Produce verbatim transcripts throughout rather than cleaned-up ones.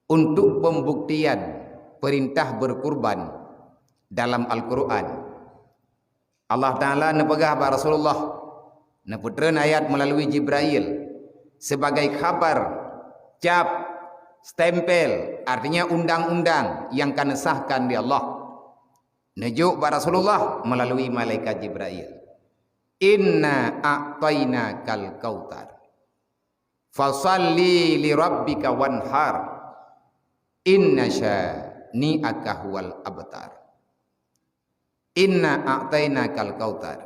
Untuk pembuktian perintah berkurban dalam Al-Quran, Allah Ta'ala neupeugah bak Rasulullah, neupeutreun ayat melalui Jibrail sebagai khabar, cap, stempel, artinya undang-undang yang ka neusahkan di Allah. Neujok bak Rasulullah melalui malaikat Jibrail. "Inna a'tainakal kautsar. Fasalli li rabbika wanhar. Inna syani'aka huwal abtar." "Inna a'tainakal kautsar."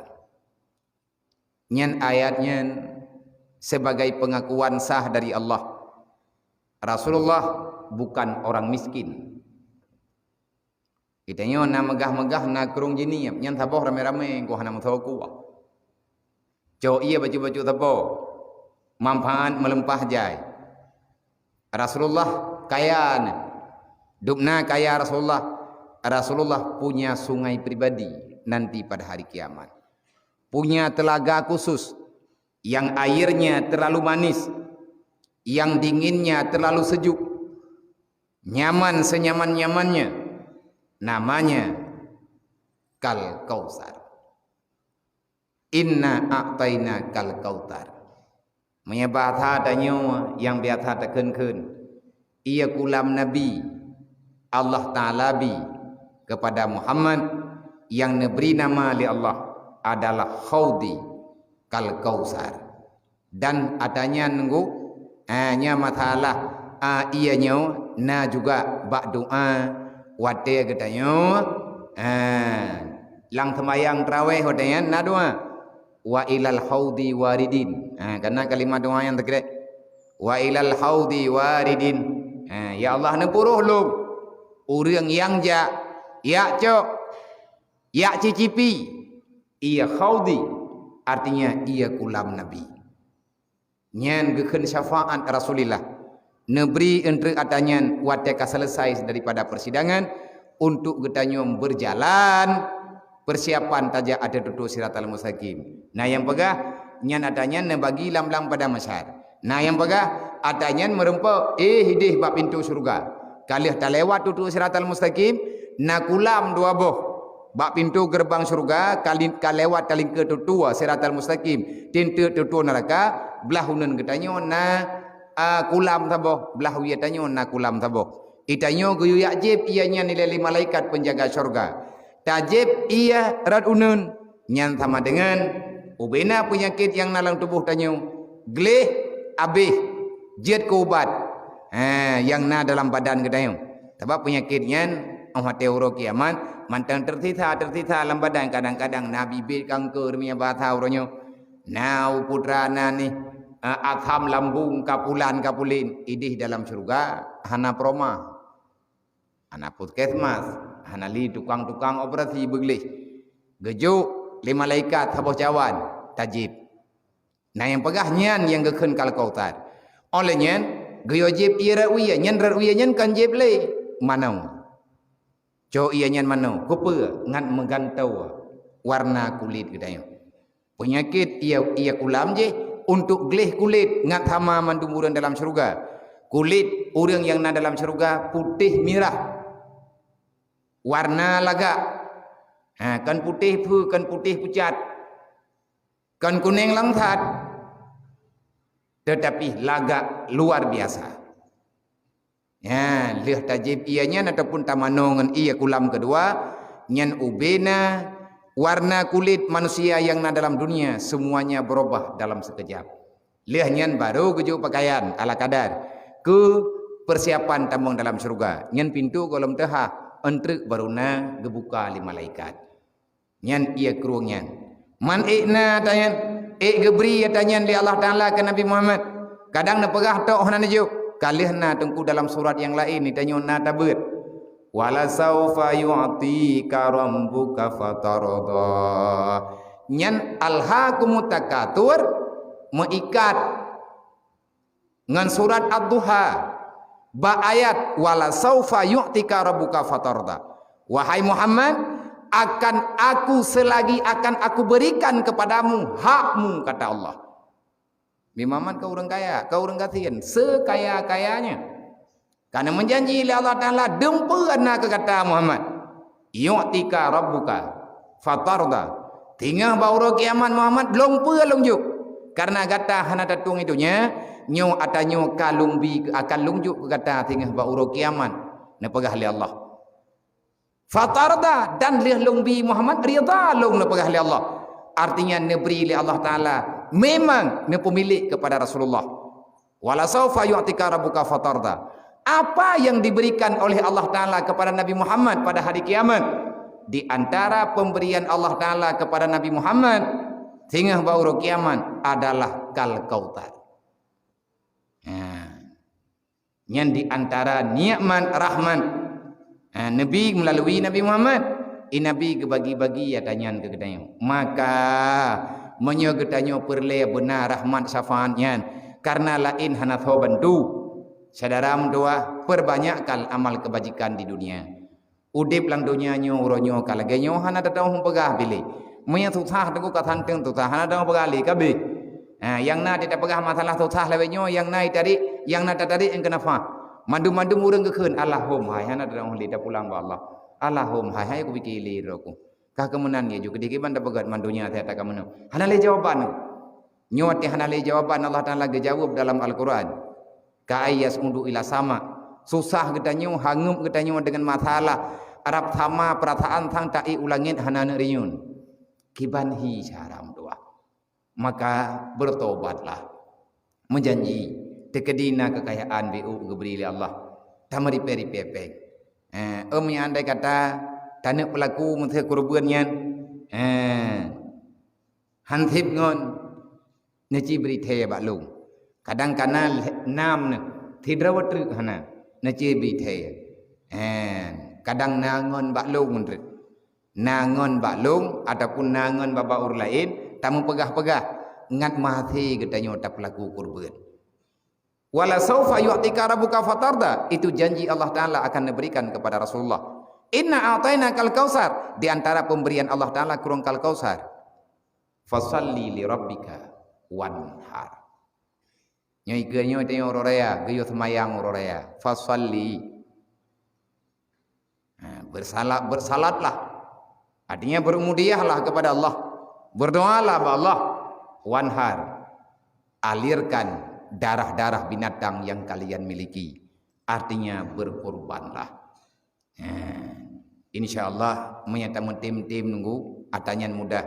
Nyan ayat nyan sebagai pengakuan sah dari Allah. Rasulullah bukan orang miskin. Geutanyoe na meugah-meugah, na krueng jinieb, nyan saboh ramé-ramé, engkau hana meusaboh kuah. Cok ie bacut-bacut saboh, manfaat meulimpah jai. Rasulullah kaya na. Dubna kaya Rasulullah. Rasulullah punya sungai pribadi nanti pada hari kiamat. Punya telaga khusus, yang airnya terlalu manis, yang dinginnya terlalu sejuk, nyaman senyaman-nyamannya, namanya Kal Kautsar. "Inna a'tainakal kautsar." Meunyoe bahasa tanyoe nyang biasa takheun-kheun, ie kulam Nabi, Allah Ta'ala bi kepada Muhammad, nyang neubri nama lé Allah adalah Haudi Kal Kautsar. Dan ata nyan nunggu, ah, nya masalah, ah, ie nyoe na juga bak doa watée geutanyoe, ah, lam seumayang tarawih watée nyan na doa, "Wa ilal haudi waridin." Ah, kana kalimat doa nyang teukrek, "Wa ilal haudi waridin." Ah, ya Allah, neupuroh lom ureuëng nyang jak, jak cok, jak cicipi ie haudi, artinya ie kulam Nabi. Nyan geukheun syafaat Rasulillah. Neubri eunteuk ata nyan watée ka selesai daripada persidangan untuk geutanyoe berjalan persiapan tajak ateueh tutoe siratal mustaqim. Na nyang peugah, nyan ata nyan neubagi lam-lam padang mahsyar. Na nyang peugah, ata nyan meurumpok, eh, ideh bak pintoe syeuruga. Ka lheueh talewat tutoe siratal mustaqim, na kulam dua boh. Bak pintoe geureubang syeuruga ka li-, ka lewat talingka tutoe siratal mustaqim, tinteuk tutoe neuraka, blah uneuen geutanyoe na, a, kulam saboh, blah wie tanyoe na kulam saboh. Itanyoe geuyue jak jieb ie nyan ilée lé malaikat peunjaga syeuruga. Tajieb ie rot uneuen, nyan sama deungon ubena peunyakét nyang na lam tuboh tanyoe gleh abéh, jeuet keu ubat, ha, nyang na dalam badan geutanyoe. Sabab peunyakét nyan, óh watée uroe kiamat, mantong teusisa-teusisa lam badan, kadang-kadang na bibit kanker, meunyoe bahasa uroe nyoe. Na u putra na nih, eh, asam lambung kapulan-kapulin, ideh dalam syeuruga hana peurumah, hana puskesmas, hana lé tukang-tukang operasi beugleh. Geujok lé malaikat saboh cawan, tajieb. Na nyang peugah nyan nyang geukheun Kal Kautsar. Óh lheueh nyan, geuyue jieb ie rot wie, nyan rot wie nyan kon jieb lé manoe. Cok ie nyan manoe, keupeue ngat meugantoe warna kulét geutanyoe. Peunyakét ie, ie kulam jih untuk gleh kulét ngat sama mandum ureuëng dalam syeuruga. Kulét ureuëng nyang na dalam syeuruga putéh mirah. Warna lagak. Ha, kon putéh pheu, kon putéh pucat. Kon kunéng langsat. Tetapi lagak luar biasa. Nyan, lheueh tajieb ie nyan ataupun tamanoe ngon ie kulam keudua, nyan ubena warna kulét manusia nyang na dalam dunia, semuanya berubah dalam sekejap. Lheueh nyan barô geujok peukayan ala kadar keu peusiapan tamong dalam syeuruga. Nyan pintoe gohlom teuhah, eunteuk barô na geubuka lé malaikat. Nyan ie krueng nyan. Man ék na ata nyan, ék geubri ata nyan lé Allah Taala keu Nabi Muhammad. Kadang neupeugah tok hana neujok, ka lheueh na teungku dalam surat nyang laén, tanyoe na tabeuet. "Wala saufa yu'tika rabbuka fatardha." Nyan alhaakumut takatsur, meuikat ngon surat Ad-Duha, bak ayat, "Wala saufa yu'tika rabbuka fatardha." Wahai Muhammad, akan aku selagi akan aku berikan kepadamu hakmu, kata Allah. Nabi Muhammad ka ureuëng kaya, ka ureuëng gasien, sekaya-kayanya. Karena meujanji lé Allah Taala, "Dum peue na keu gata Muhammad. Yu'tika rabbuka fatarda." Singoh bak uroe kiamat Muhammad, lôn peue lôn jok. Karena gata hana tatueng i donya, nyoe ata nyoe ka lôn bi, akan lôn jok keu gata singoh bak uroe kiamat, neupeugah lé Allah. Fatarda, dan lheueh lôn bi Muhammad, ridha lôn neupeugah lé Allah. Artinya neubri lé Allah Taala, memang neupeumilék kepada Rasulullah. "Wala saufa yu'tika rabbuka fatarda." Apa yang diberikan oleh Allah Taala kepada Nabi Muhammad pada hari kiamat? Di antara pemberian Allah Taala kepada Nabi Muhammad singoh bak uroe kiamat adalah kal kautsar. Nah, nyan di antara nikmat rahmat, ha, Nabi melalui Nabi Muhammad. I Nabi geubagi-bagi ata nyan keu geutanyoe. Maka, meunyoe geutanyoe peureulée beuna rahmat syafaat nyan, karena laén hana soe bantu, syedara meutuwah, perbanyakkan amal kebajikan di dunia. Udeb lam donya nyoe, uroe nyoe ka lagée nyoe, hana teudoh peugah bilé. Meunyoe susah teungku ka santeueng susah, hana teudoh peugah lé ka beh. Ha, nyang na teupeugah masalah susah lawét nyoe, nyang na itarék, nyang na tatarék nyang keunafa. Mandum-mandum ureuëng geukheun, "Allahom hai," hana teudoh lé tapulang bak Allah. "Allahom hai," hai kupike lé droe ku. Ka keumeunan nyoe ju keudeh kiban tapeugah mandum nyoe ata ka meunoe. Hana lé jawaban. Nyoe watée hana lé jawaban Allah Taala geujaweueb dalam Al-Qur'an. Ka ayyas udu ila sama. Susah geutanyoe, hangeup geutanyoe deungon masalah. Rab sama peurasaan sang ta-ék u langét hana neurinyun. Kiban hi cara meudoá. Maka bertobatlah. Meujanji, teukeudi na keukayaan biôh geubri lé Allah. Tameuripée-ripée péng. Eh, em nyang andai kata taneuk peulaku meusé keureubeuen nyan. Eh, han seb ngon neuci bri thée bak lôn. Kadang kana lhée nam neuh, sidroe treuk hana neuci bri thée. Eh, kadang na ngon bak lôn treuk. Na ngon bak lôn ataupun na ngon bak-bak ureuëng laén, tameupeugah-peugah ngat maté geutanyoe tapeulaku keureubeuen. "Wala saufa yu'tika rabbuka fatarda," itu janji Allah Taala akan diberikan kepada Rasulullah. "Inna a'tainakal kautsar," di antara pemberian Allah Taala kurong kal kautsar. "Fasalli li rabbika wanhar." Nyoe ikeu nyoe tanyoe uroe raya, geuyue seumayang uroe raya. Fasalli. Ha, bersalat, bersalatlah. Artinya berumudiahlah kepada Allah. Berdoalah bak Allah. Wanhar. Alirkan darah-darah binatang yang kalian miliki. Artinya berkorbanlah. Ha, insya Allah, meunyoe tameutem-tem nunggu, ata nyan mudah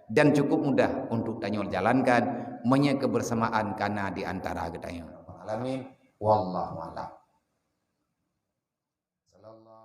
dan cukup mudah untuk tanyoe jalankan, meunyoe kebersamaan kana di antara geutanyoe. Alamin. Wallahu a'lam. Sallallahu